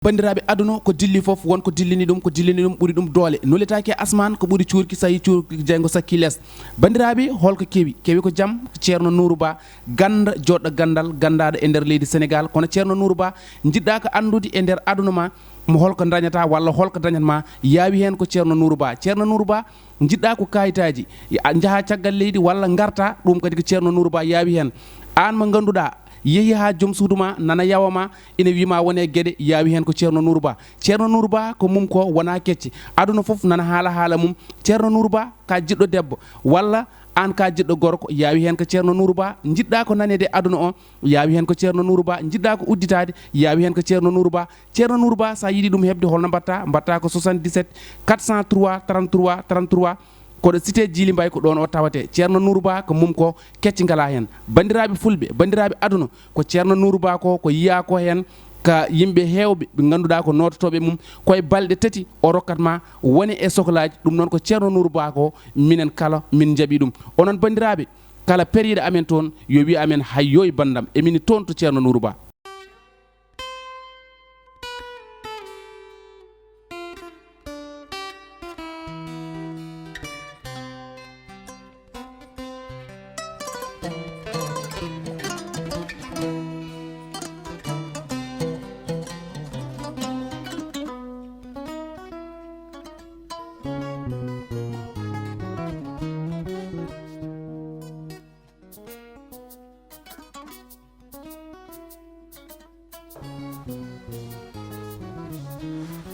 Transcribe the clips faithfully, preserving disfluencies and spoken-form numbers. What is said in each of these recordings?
Banndiraaɓe, aduna ko dilli fof, won ko dillini ɗum, ko dillini ɗum ɓuri ɗum doole. Nuletaake e asmaan, ko ɓuri cuurki, so yii cuurki jeyngo sakki lees. Banndiraaɓe, holko kewi? Kewi ko jam, ko Ceerno Nuuru Ba, gannda, joɗɗo ganndal, ganndaaɗo e nder leydi Senegaal. Kono Ceerno Nuuru Ba, njiɗɗa ko anndude e nder aduna ma, mo holko dañata walla holko dañat ma, yaawi heen ko Ceerno Nuuru Ba. Ceerno Nuuru Ba, njiɗɗa ko kayitaaji, a njaha caggal leydi walla ngarta, ɗum kadi ko Ceerno Nuuru Ba yaawi heen. Aan mo ngannduɗaa, yehi haa joom suudu ma nana yawa ma, ina wii ma wone geɗe, yaawi heen ko Ceerno Nuuru Ba. Ceerno Nuuru Ba ko mum ko wona kecce. Aduna fof nana haala haala mum. Ceerno Nuuru Ba ka jiɗɗo debbo, walla aan ka jiɗɗo gorko, yaawi heen ko Ceerno Nuuru Ba. Njiɗɗa ko naneede aduna o, yaawi heen ko Ceerno Nuuru Ba. Njiɗɗa ko udditaade, yaawi heen ko Ceerno Nuuru Ba. Ceerno Nuuru Ba, so a yiɗi ɗum heɓde, holno mbaɗta? Mbaɗta ko soixante-dix-sept quatre cent trois trente-trois trente-trois. Koɗo cité Djily Mbaye, ko ɗoon o tawate. Ceerno Nuuru Ba ko mum ko kecci ngalaa heen. Banndiraaɓe fulɓe, banndiraaɓe aduna, ko Ceerno Nuuru Ba ko, ko yiyaa ko heen ka yimɓe heewɓe ɓe ngannduɗaa ko noototooɓe mum, ko e balɗe tati o rokkat ma wone e soklaaji. Ɗum noon ko Ceerno Nuuru Ba ko, minen kala min njaɓi ɗum. Onon banndiraaɓe, kala periiɗo amen toon, yo wiy amen, "Hayyooy banndam, emin toon to Ceerno Nuuru Ba."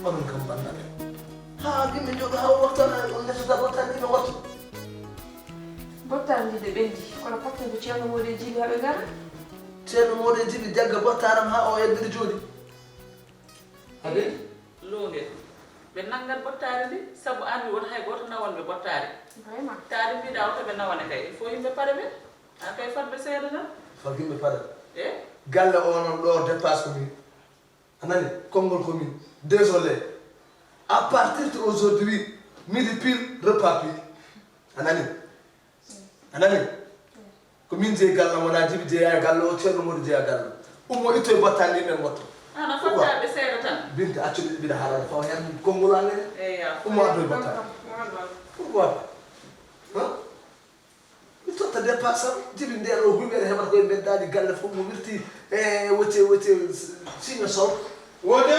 Onon kam banndaɓe. Haa yimɓe jooɗo haa o waxtana on ndettata bottaari ɗi ɓe ngotto. Bottaari ndi de ɓendi, kono potten ko Ceerno Moodi e Jibi haa ɓe ngara. Ceerno Moodi e Jibi jagga bottaaram haa o e mbiɗa jooɗi. A ɓendi? Loonge. Ɓe nanngat bottaari ndi, sabu aan mi wota hay gooto nawan ɓe bottaari. Vraiment. Taade mbiɗa wota ɓe nawane kay, il faut yimɓe pare ɓe. An kay fadɓe seeɗa tan. Faggiɓe paɗa. E? Galle o noon ɗo dépasse ko min. A nani? Konngol ko min. Désolé. À partir de aujourd'hui, midi pile, repas pile. A nani? A nani? Ko min jeyi galle am, wona Jibi jeeya e galle o, Ceerno Moodi jeeya galle. Ummo itto e battane ɗi men ngotto. Ana faddaɓe seeɗa tan. Binte, accu ɓe mbiɗa haalana fawa heen konngol an ene. Eya. Ummo addo e battane. Pourquoi pas? Hein? Mi totta dépasse am, Jibi nde ɗo hulɓe ne heɓata koye mbeddaaji galle fof mo wirti e wocce, wocce, signe sow. Wode?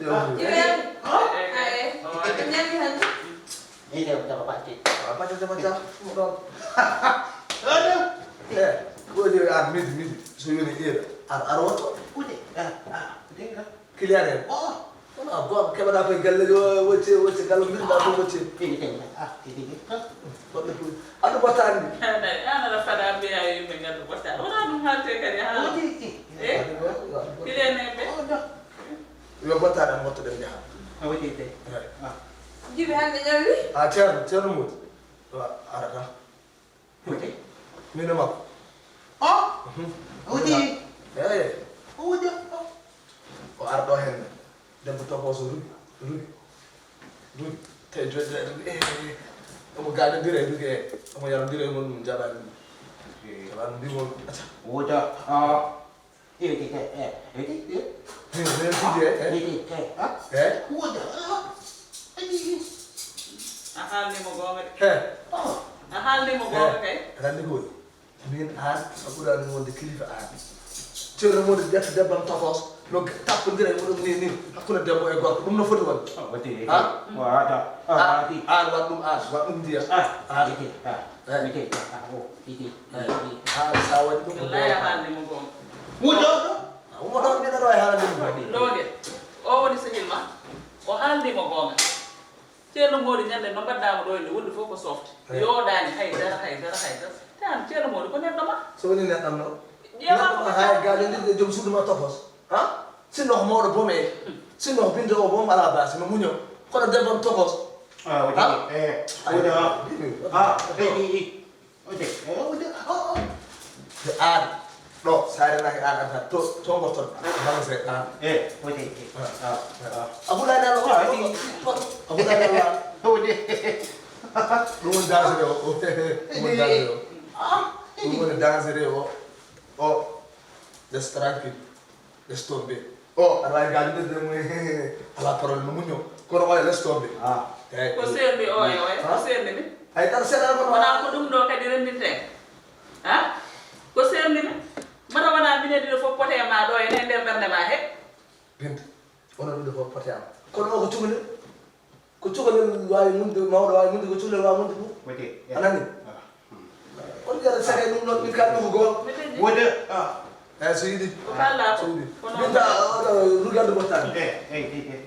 Yo. Ibrahima. Ay. Ko ñami hannde? Ni de dama pacce. Ah, pacce dama jam. Mo ɗon. Wode? Eh, wode ar midi, midi. So yoni era. Ar, ar woto. Wode? Ah, ah, wode? Client en. Oh, wona goonga, keɓaɗa koye galle ɗo, wocce, wocce, galle mbirɗa ɗum, wocce. Tigi, tigi, ah, tigi, tigi. Goɗɗo ɗum. Andu battani. An aɗa fada mbiya yo yimɓe ngaddu battani. Wona ɗum haalte kadi haala. Wodi, tigi. Eh? Client en ɓe? Oh, no. Yo battani am motto ɗen jaha. A wodi de. Eh. Ah. Jibi hannde ñawi? Ah, Ceerno, Ceerno Modi. Wa, arata. Wudi? Min e makko. Oh! Mhm. Wudi? Eey. Wudi? Oh. O ar ɗo heen. Debbo tokooso rugi, rugi, rugi. Tawi joƴƴa rugi. Eh, eh, eh. Omo gaañondira e rugi, eh. Omo yarondira e mon, ɗum jaɓaani ɗum. Eh. Jaɓaani ɗum, mbiimo, acca. Wuja, ah. Eh, eh, eh, eh, eh, eh. Eh, eh, eh, eh. Eh? Wuja, ah. Eh? A haalni mo goonga de. Eh. Oh. A haalni mo goonga kay. Eh. Aɗa anndi ko woni? Min aan, a ɓuraani wonde kilifa aan. Ceerno Modi ƴetta debbam tokos, no tappondira e muɗum ni, ni, hakkunde debbo e gorko. Ɗum no foti wonde? Ah, wati, ha? Wata. Ah, wati. Aan waɗ ɗum, aan waɗ ɗum ndiya. Ah, aan. Iti, ah. Eh. Iti, ah, oh, iti, eh, iti. Aan, sa waɗi ɗum ko wallahi a goonga. Haalni mo goonga. Wujo? Ah, wujo, mbiɗa ɗo e haalande mo goonga. Loge. O woni sehil ma. O haalni mo goonga. Ceerno Modi, ñande no mbaɗɗaama ɗo, ene wondi fof ko softe. Eey. Yooɗaani hay dara, hay dara, hay dara. Te aan, Ceerno Modi, ko neɗɗo ma. So woni neɗɗo am noon? Ƴeewa ko neɗɗo ma, haa e galle ndi, e joom suudu ma tokos. Ha? Sinno ko mawɗo boom e, sinno ko binde o boom alaa baasi, no muño. Kono debbo am tokos. Ah, o jogii. Ha? Eh, o jogii. Ah, o jogii. Ode, eh, ode, oh, oh. Nde aan, ɗo, so a renaaki aan, aan tan, to, to ngotton, bangse aan. Eh, ode, eh. Ah, ah, ah. Abulaay Nal, ah, oh, oh, oh. Abulaay Nal, ah. Ode. Ɗum woni dangereux o, oh, ɗum woni dangereux o. Ah, ɗum woni dangereux o, oh. Reste tranquille, reste tombé. O aɗa waawi gaajude de mo. Alaa problème, no muñño. Kono oya, laisse tomber. Ah. Eyi. Ko seerndi oya, oya? Ko seerndi mi? Ay, tan seeɗa kono. Wonaa ko ɗum ɗo kadi renndinten? Ha? Ko seerndi mi? Mata wonaa minen ɗiɗo fof pote e ma ɗo, ene e nder ɓernde ma he? Binta, onon ɗiɗo fof pote am. Kono o ko cukalel. Ko cukalel waawi munde, mawɗo waawi munde, ko cukalel waawi munde fof. Wode. A nani? Voilà. On mbiyata saka ɗum ɗon, min kalmi ko goonga. Wode. Ah. Eyi, so yiɗi. Ko kala. So yiɗi. Kono Binta, oɗo rugadde moftani. Eyi, eyi, eyi, eyi.